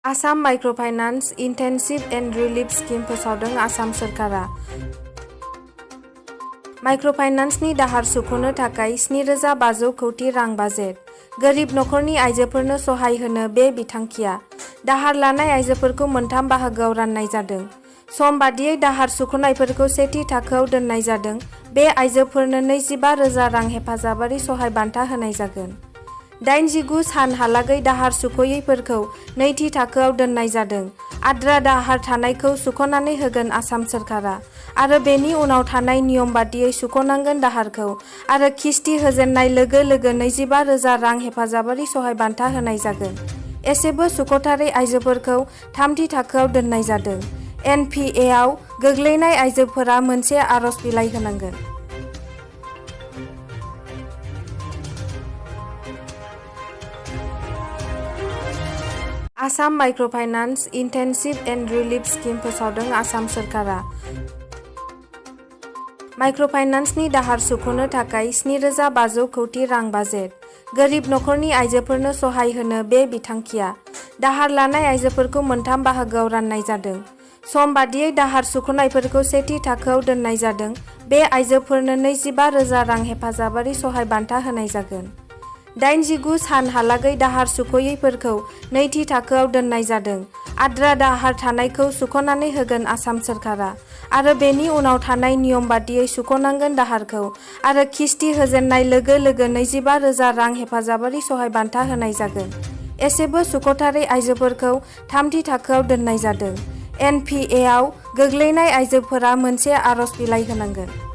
Assam microfinance intensive and relief scheme फोसावदों आसाम सोरखारा। माइक्र'फाइनान्सनि दाहार सुख'नो थाखाय 7,500 कौटि रां बाजेट। गोरिब नखरनि आइजोफोरनो सहाय होनो बे बिथांखिया। दाहार लानाय आइजोफोरखौ मोनथाम बाहागोआव राननाय जादों। सम बादियै दाहार सुख'नायफोरखौ सेथि थाखोआव दोननाय जादों। बे आइजोफोरनो 25,000 रां हेफाजाबारि सहाय बान्था होनाय जागोन। 89 सानहालागै दाहार सुख'यैफोरखौ नैथि थाखोआव दोननाय जादों। आद्रा दाहार थानायखौ सुख'नानै होगोन आसाम सोरखारा आरो बेनि उनाव थानाय नियम बादियै सुख'नांगोन दाहारखौ आरो किस्ति होजेननाय लोगो लोगो 25,000 रां हेफाजाबारि सहाय बान्था होनाय जागोन। एसेबो सुख'थारै आइजोफोरखौ थामथि थाखोआव दोननाय जादों। एन.पि.ए.आव गोग्लैनाय आइजोफोरा मोनसे आर'ज बिलाइ होनांगोन। Assam microfinance intensive and relief scheme फोसावदों आसाम सोरखारा। माइक्र'फाइनान्सनि दाहार सुख'नो थाखाय 7,500 कौटि रां बाजेट। गोरिब नखरनि आइजोफोरनो सहाय होनो बे बिथांखिया। दाहार लानाय आइजोफोरखौ मोनथाम बाहागोआव राननाय जादों। सम बादियै दाहार सुख'नायफोरखौ सेथि थाखोआव दोननाय जादों। बे आइजोफोरनो 25,000 रां हेफाजाबारि सहाय बान्था होनाय जागोन। 89 सानहालागै दाहार सुख'यैफोरखौ नैथि थाखोआव दोननाय जादों। आद्रा दाहार थानायखौ सुख'नानै होगोन आसाम सोरखारा आरो बेनि उनाव थानाय नियम बादियै सुख'नांगोन दाहारखौ आरो किस्ति होजेननाय लोगो लोगो 25,000 रां हेफाजाबारि सहाय बान्था होनाय जागोन। एसेबो सुख'थारै आइजोफोरखौ थामथि थाखोआव दोननाय जादों। एन.पि.ए.आव गोग्लैनाय आइजोफोरा मोनसे आर'ज बिलाइ होनांगोन।